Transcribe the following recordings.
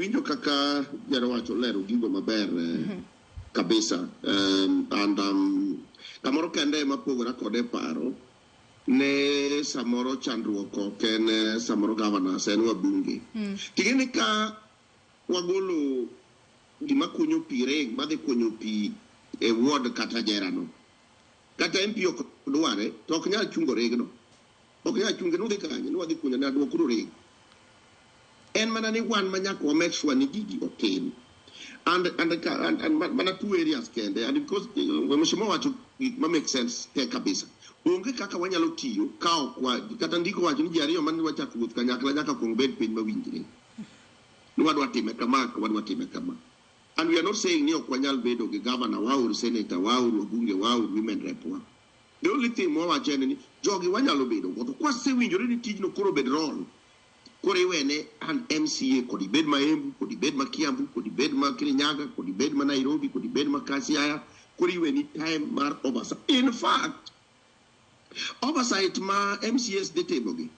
Iwinjo kaka jarawacho lero gigo maber kabisa, and kamoro kende ema pogora kode paro ne samoro chandruok ok en samoro governors, en wabunge. Ting'e ni ka wagolo gima kunyo pi reg madhi kunyo pi e ward kata jerano, kata MP ok dware to ok nyal chungo regno, ok nyal chunge nudhi kanye ni wadhi kunyo ne aduokuru reg. En mana ni wan ma nyaka wa make sure ni gigi otim and mana two areas kende, and because mheshimiwa wacho gik ma make sense te kabisa, onge kaka wanyalo tiyo ka ok wa kata ndiko wacho ni ji ariyo mane wachako wuoth kanyakla nyaka kuong bed piny mawinjre ni wadwa time kama, wadwa time kama. And we are not saying ni ok wanyal bedo gi governor waor, senator waor, wabunge waor, women rep wa. The only thing mwawacho en ni jogi wanyalo bedo go, to kwasewinjore ni tijno koro bed role, koro iwene an MCA kod ibed ma Embu, kod ibed ma Kiambu, kod ibed ma Kirinyaga, kod ibed ma Nairobi, kod ibed ma Siaya, koro iweni time mar oversight. In fact, oversight ma MCAs dhi timogi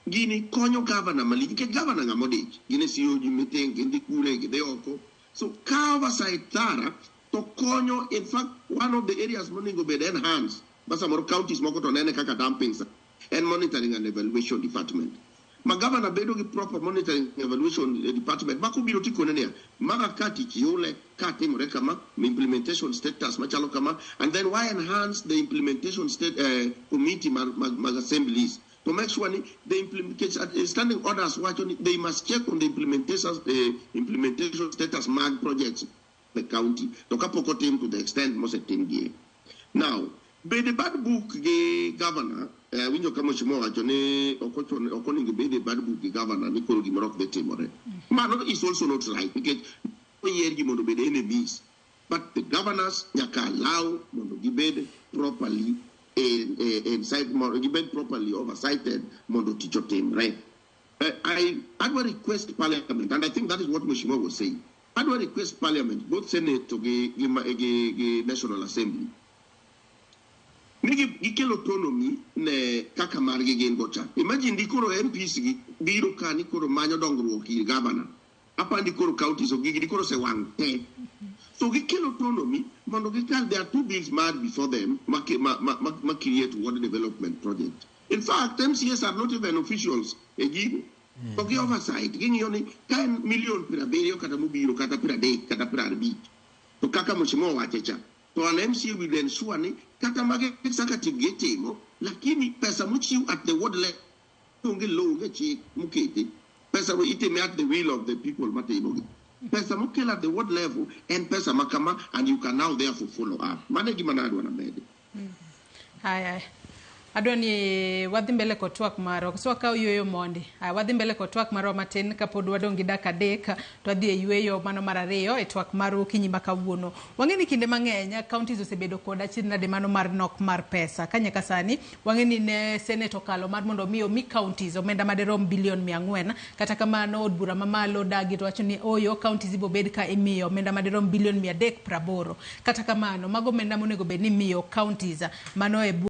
gini konyo governor malich, nikech governor ng'ama odich, gin e COG meeting, gidhi kure, gidhi oko. So ka oversight thara to konyo. In fact, one of the areas monego bed enhanced ma samoro counties moko to nene kaka dumping en monitoring and evaluation department, ma governor bedo gi proper monitoring evaluation department ma kobiro tikone niya, maga ka tich yule ka timore kama, implementation status machalo kama, and then why enhance the implementation state committee mag assemblies to make sure ni the implementation standing orders wacho ni they must check on the implementation status mag projects the county to kapok otim to the extent mosetim gie. Now bede bad book gi governor, winjo ka mheshimiwa wacho ni ok onego bed e bad book gi governor ni koro gimoro ok dhi timore. Mano is also not right, nikech oyiergi mondo obed enemies, but the governors nyaka allow mondo gibed properly inside, gibed properly oversighted mondo tich otimre. I adwa request Parliament, and I think that is what Mheshimiwa was saying. Adwa request Parliament, both Senate to gi National Assembly, ni gikel autonomy ne kaka margi gin go cha. Imagine di koro MPs gi biro ka ni koro manyo dongruok ir governor. Apandi koro counties ok gigi di koro osewang' te. So gikel autonomy mondo gikal. There are two bills mad before them ma create ward development project. In fact, MCAs are not even officials e gigo. To gi oversight, ging'iyo ni ka en milion 70 kata mobiro kata 30 kata 50. To kaka mheshimiwa owache cha, to an MCA will ensure ni kata mag executive gitimo, lakini pesa mochiw at the ward level onge law, onge chik mokete. Pesa no itime at the will of the people matimogi. Pesa mokel at the ward level en pesa ma kama, and you can now therefore follow up. Mano e gima nadwa namede. Haya, adwa ni wadhi mbele kod twak marwa, koso wakaw yueyo mondi. Haya, wadhi mbele kod twak marwa matin kapod wadong' gi dakika 3 to wadhi e yueyo mano mar ariyo e twak mar okinyi ma kawuono. Wang'e ni kinde mang'eny counties osebedo kod achiedh nade mano mar nok mar pesa. Ka nyaka sani wang'e ni ne Senate okalo mar mondo mi omi counties omenda maderom bilion 400. Kata kamano od bura mamalo dagi to wacho ni oyo, counties ibo bed ka imiyo omenda maderom bilion 380. Kata kamano mago omenda monego bed ni imiyo counties mano e